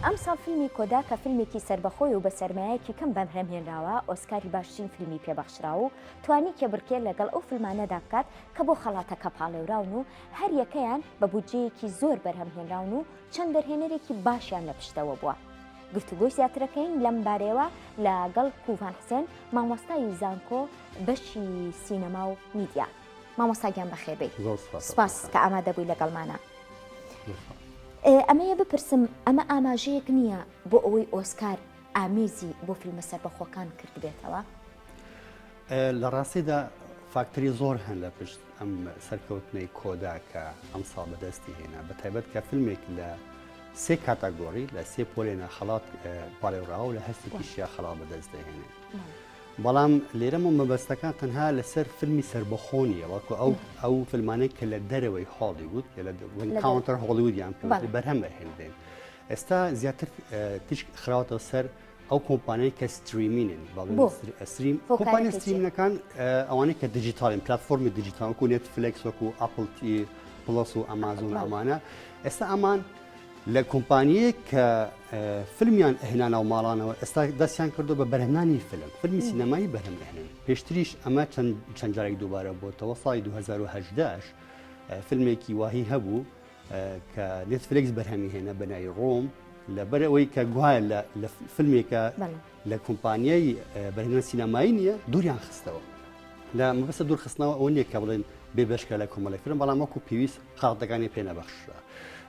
ئەمساڵ فیلمی کۆدا کە فیلمێکی سەربەخۆی و بە سەرمایەکی کەم بەرهەم هێنراوە، ئۆسکاری باشترین فیلمی پێبەخشرا و توانی کێبڕکێ لەگەڵ ئەو فیلمانەدا بکات کە بۆ خەڵاتەکە پاڵێوراون و هەر یەکەیان بە بودجەیەکی زۆر بەرهەم هێنراون و چەند دەرهێنەرێکی باشیان لە پشتەوە بووە. گفتوگۆی زیاترەکەین لەم بارەیەوە لە گەڵ کوڤان حسێن مامۆستای زانکۆ بەشی سینەما و میدیا. مامۆستا گیان بەخێربێی. سپاس کە ئامادە بووی لەگەڵمانە. ئەمەیە بپرسم ئەمە ئاماژەیەک نییە بۆ ئەوەی ئۆسکار ئامێزی بۆ فیلمە سەربەخۆکان کردبێتەوە؟ لە ڕاستیدا فاکتەری زۆر هەن لە پشت ئەم سەرکەوتنەی کۆدا کە ئەمساڵ بەدەستی هێنا بە تایبەت کە فیلمێک لە سێ category لە سێ پۆلێنە خەڵات پاڵێوراوە لە هەستێکیشیا خەڵات بەدەست دەهێنێ. بەڵام لێرە مەبەستەکان تەنها لەسەر فیلمی سەربەخۆ نییە وەکو ئەو ئەو فیلمانەی کە لە دەرەوەی هۆڵیوود counter هۆڵیوودیان بەرهەم ئەهێنرێن ئێستا زیاتر تیشک خراوەتەوە سەر ئەو کۆمپانیای کە streaming ن stream کۆمپانیا streaming ەکان ئەوانەی کە دیجیتالین پلتفۆرمی دیجیتال وەکو نێتفلێکس وەکو ئەپل پڵەس و ئەمازۆن ئەمانە ئێستا ئەمان لە کۆمپانیەک کە فیلمیان ئەهێنا ناو ماڵانەوە ئێستا دەستیان کردو بە بەرهەمنانی فیلم فیلمی سینەمایی بەرهەم ئەهێنن پێشتریش ئەمە چەند چەند جارێک دووبارە بۆتەوە ساڵی 2018 فیلمێکی واهی هەبوو کە نێتفلێکس بەرهەمی هێنا بە ناوی ڕۆم لەبەر ئەوەی کە گوایە لە فیلمێکە لە کۆمپانیای بەرهەمهێنان سینەمایی نییە دووریان خستەوە لە مەبەستە دوورخستنەوە ئەوە نییە کە بڵێن بێ بەشکە لە کۆمەڵی فیلم بەڵام وەکو پێویست خەڵاتەکانی پێ نەبەخشرا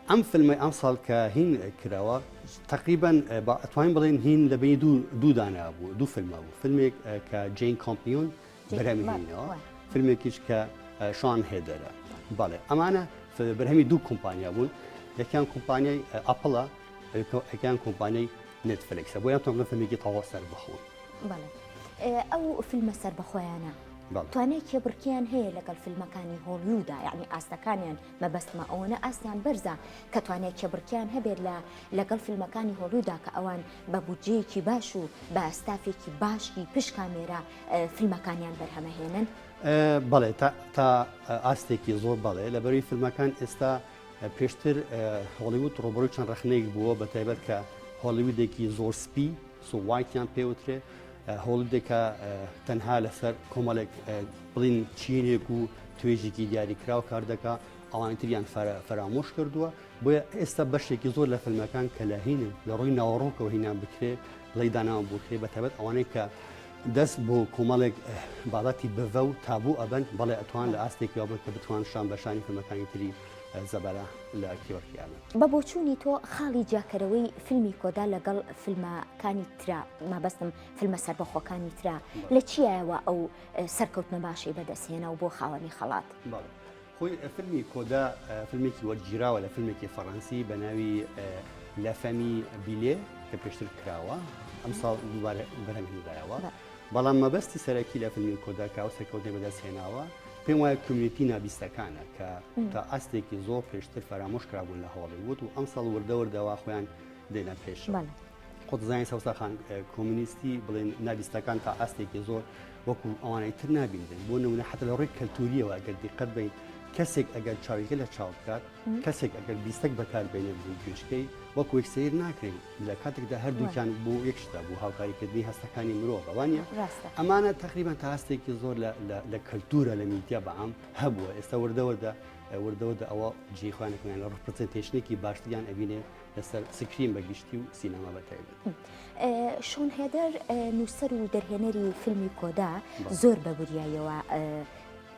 ئەم فیلمەی ئەمساڵ کە هین کراوە تقریبا ئەتوانین بڵێن هین لە بینی دوو دوو دانا بوو دوو فیلمە بوو فیلمێک کە جین کۆمپیون بەرهەمی هێنەوە فیلمێکیش کە شان هێدەرە بەڵێ ئەمانە بەرهەمی دوو کۆمپانیا بوون یەکیان کۆمپانیای ئەپڵە یەکیان کۆمپانیای نێتفلێکسە بۆیان تۆ فیلمێکی تەواو سەربەخۆن بەڵێ ئەو فیلمە سەربەخۆیانە توانای کێبڕکیان هەیە لەگەڵ فیلمەکانی هۆڵیودا یعنی ئاستەکانیان مەبەستمە ئەوەنە ئاستیان بەرزە کە توانای کێبڕکیان هەبێت لە لەگەڵ فیلمەکانی هۆڵیودا کە ئەوان بە بودجەیەکی باش و بە ستافێکی باشی پشت کامێرا فیلمەکانیان بەرهەمەهێنن؟ بەڵێ تا ئاستێکی زۆر بەڵێ لەبەروی فیلمەکان ئێستا پێشتر هۆڵیوود ڕوبڕوی چەند ڕخنەیەک بووە بە تایبەت کە هۆڵیوودێکی زۆر سپی so white یان پێوترێ هۆڵیودێکە تەنها لەسەر کۆمەڵێک بڵین چینێک و توێژێکی دیاریکراو کار دەکا ئەوانی تریان فەرامۆش کردووە بۆیە ئێستا بەشێکی زۆر لە فیلمەکان کە لە هینن لە ڕووی ناوەڕۆکەوە هینان بکرێ بڵێ داناوە بکرێ بە تایبەت ئەوانەی کە دەست بۆ کۆمەڵێک بابەتی بڤە و تابوو ئەبەن بەڵێ ئەتوان لە ئاستێکی وا بن کە بتوان شان بە شانی فیلمەکانی تری زەبەرە لە کێبڕکێیانە. بە بۆچوونی تۆ خاڵی جیاکەرەوەی فیلمی کۆدا لەگەڵ فیلمەکانی ترا مەبەستم فیلمە سەربەخۆکانی ترا لە چیایەوە ئەو سەرکەوتنە باشەی بەدەستهێنا و بۆ خاوەنی خەڵات؟ بەڵێ خۆی فیلمی کۆدا فیلمێکی وەرگیراوە لە فیلمێکی فەڕەنسی بە ناوی La Famille Bélier کە پێشتر کراوە ئەمساڵ دووبارە بەرهەمهێنرایەوە بەڵام مەبەستی سەرەکی لە فیلمی کۆدا کە ئەو سەرکەوتنەی بەدەست هێناوە پێم وایە community نابیستەکانە کە تا ئاستێکی زۆر پێشتر فەرامۆش کرابوون لە هۆڵیوود و ئەمساڵ وردە وردەوا خۆیان دێنە پێشەوە. خۆت زانین سەوسا خان کۆمۆنیستی بڵێن نابیستەکان تا ئاستێکی زۆر وەکو ئەوانەی تر نابینرێن بۆ نمونە حتا لە ڕووی کەلتوریەوە ئەگەر دیقەت بین کەسێک ئەگەر چاویکە لە چاو بکات کەسێک ئەگەر بیستەک بەکار بێنێت بۆ گوێچکەی وەکو یەک سیر ناکرێن لە کاتێکدا هەردووکیان بۆ یەک شتە بۆ هاوکاریکردنی هەستەکانی مرۆڤ وانە ئەمانە تقریبان تا ئاستێکی زۆر لە کەلتورە لە میدیا بەعام هەبووە ئێستا وردە وردە وردەوەدە ئەوە جێی خۆیانەکەیان لە representation ێکی باشتریان ئەبینێ لەسەر screen بە گشتی و سینەما بە تایبەت. شۆن هێدەر نووسەر و دەرهێنەری فیلمی کۆدا زۆر بە وریاییەوە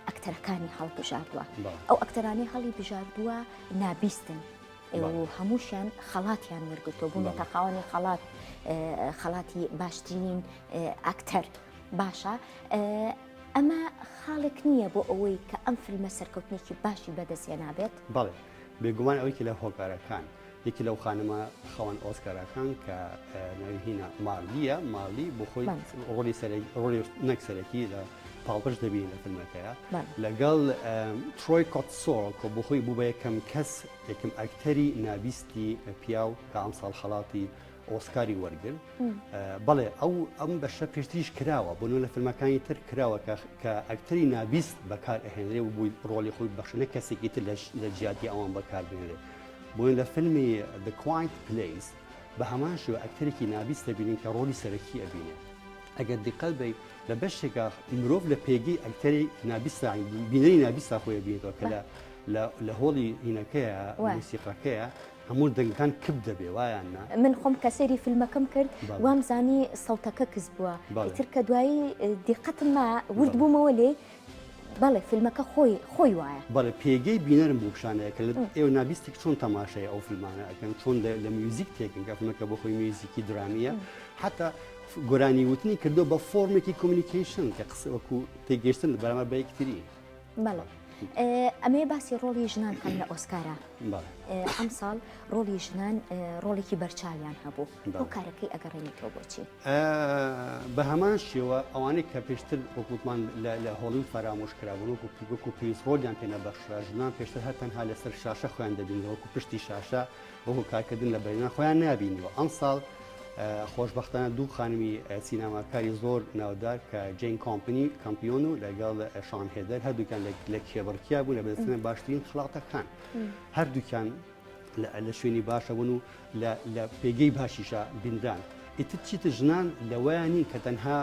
ئەکتەرەکانی هەڵبژاردووە. ئەو ئەکتەرانەی هەڵی بژاردووە نابیستن و هەمووشیان خەڵاتیان وەرگرتووە بوونەتە خاوەنی خەڵات خەڵاتی باشترین ئەکتەر باشە ئەمە خاڵێک نییە بۆ ئەوەی کە ئەم فیلمە سەرکەوتنێکی باشی بەدەستهێنابێت؟ بەڵێ بێگومان ئەوەی کە لە هۆکارەکان یەکی لەو خانمە خاوەن ئۆسکارەکان کە ناوی هینا مارلیە مارلی بۆ خۆی ڕۆلی ڕۆلی نەک سەرەکی لە پاڵپشت دەبین لە فیلمەکەیە لەگەڵ ترۆی کۆتسۆ کە بۆ خۆی بوو بە یەکەم کەس یەکەم ئەکتەری نابیستی پیاو کە ئەمساڵ خەڵاتی ئۆسکاری وەرگرت بەڵێ ئەو ئەم بەشە پێشتریش کراوە بۆ لە فیلمەکانی تر کراوە کە ئەکتەری نابیست بەکار ئەهێنرێ و بووی ڕۆلی خۆی بەخشنە کەسێکی تر لە جیاتی ئەوان بەکار بهێنرێ بۆیە لە فیلمی The Quiet Place. بە هەمان شێوە ئەکتەرێکی نابیست دەبینین کە ڕۆڵی سەرەکی ئەبینێ. ئەگەر دیقەت بەی لە بەشێکا مرۆڤ لە پێگەی ئەکتەری نابیستا بینەری نابیستا خۆی ئەبینێتەوە کە لە لە لە هۆڵی هینەکەیە موسیقاکەیە هەموو دەنگەکان کپ دەبێ وایان نا؟ من خۆم کە سەیری فیلمەکەم کرد وام زانی سەوتەکە کز بووە ئیتر کە دوایی دیقەتم ما ورد بوومەوە لێی بەڵێ فیلمەکە خۆی خۆی وایە. بەڵێ پێگەی بینەرم بۆ پیشانەیە کە ئێوە نابیستێک چۆن تەماشای ئەو فیلمانە ئەکەن چۆن لە میوزیک تێکن کە فیلمەکە بۆ خۆی میوزیکی درامیە حتا گۆرانی وتنی کردو بە فۆرمێکی communication کە قسە وەکو تێگەیشتن بەرامبەر بە یەکتری. بەڵێ ئەمەیە باسی ڕۆڵی ژنان کەم لە ئۆسکارا ئەمساڵ ڕۆڵی ژنان ڕۆڵێکی بەرچاویان هەبوو هۆکارەکەی ئەگەڕێنیتەوە بۆچی؟ بە هەمان شێوە ئەوانەی کە پێشتر وەکوتمان لە هۆڵیوود فەرامۆش کرابوون وەکو وەکو پێویست ڕۆڵیان پێ نەبەخشرا ژنان پێشتر هەر تەنها لەسەر شاشە خۆیان دەبینەوە وەکو پشتی شاشە وەکو کارکردن لە بەرینان خۆیان نابینیوە ئەمساڵ خۆشبەختانە دوو خانمی سینەماکاری زۆر ناودار کە جەین کۆمپنی کامپیۆن و لەگەڵ شان هێدەر هەردووکیان لە کێبڕکیا بوون لە بەدەستهێنانی باشترین خڵاتەکان هەردووکیان لە شوێنی باشە بوون و لە پێگەی باشیشە بینران. ئیتر چیتر ژنان لەوەیان نین کە تەنها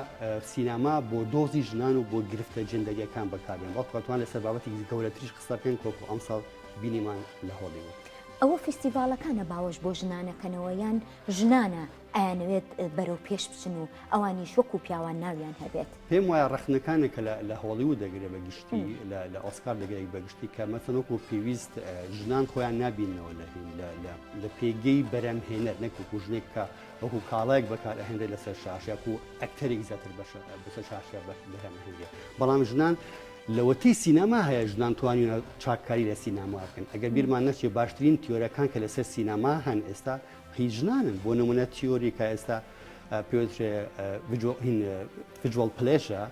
سینەما بۆ دۆزی ژنان و بۆ گرفتە جێندەرییەکان بەکاربێن، بەڵکو ئەتوان لەسەر بابەتێکی گەورەتریش قسە بکەن کە وەکو ئەمساڵ بینیمان لە هۆڵیوود. ئەوە فیستیڤاڵەکانە باوەش بۆ ژنانەکەنەوە یان ژنانە ئەیانەوێت بەرەو پێش بچن و ئەوانیش وەکو پیاوان ناویان هەبێت؟ پێم وایە ڕەخنەکانە کە لە هۆڵیوود دەگرێت بە گشتی لە ئۆسکار دەگرێت بە گشتی کە مەسەن وەکو پێویست ژنان خۆیان نابیننەوە لە هین لە پێگەی بەرهەمهێنەر نەک وەکو ژنێک کە وەکو کاڵایەک بەکار ئەهێنرێت لەسەر شاشە یاکو ئەکتەرێک زیاتر بەسەر شاشە بەرهەم ئەهێنرێت بەڵام ژنان لەوەتەی سینەما هەیە ژنان توانیونە چاککاری لە سینەما بکەن ئەگەر بیرمان نەچێت باشترین تیۆرەکان کە لەسەر سینەما هەن ئێستا هی ژنانن بۆ نمونە تیۆری کە ئێستا پێوترێ visual pleasure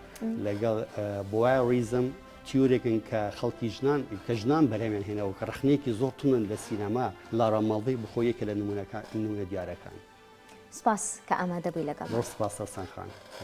لەگەڵ voyeurism تیۆرێکن کە خەڵکی ژنان کە ژنان بەرهەمیان هێناوە کە ڕەخنەیەکی زۆر توندن لە سینەما لاڕا ماڵدەی بخۆ یەکە لە نمونەکان نمونە دیارەکان. سپاس کە ئامادە بووی لەگەڵمان. زۆر سپاس سەوسەن خان.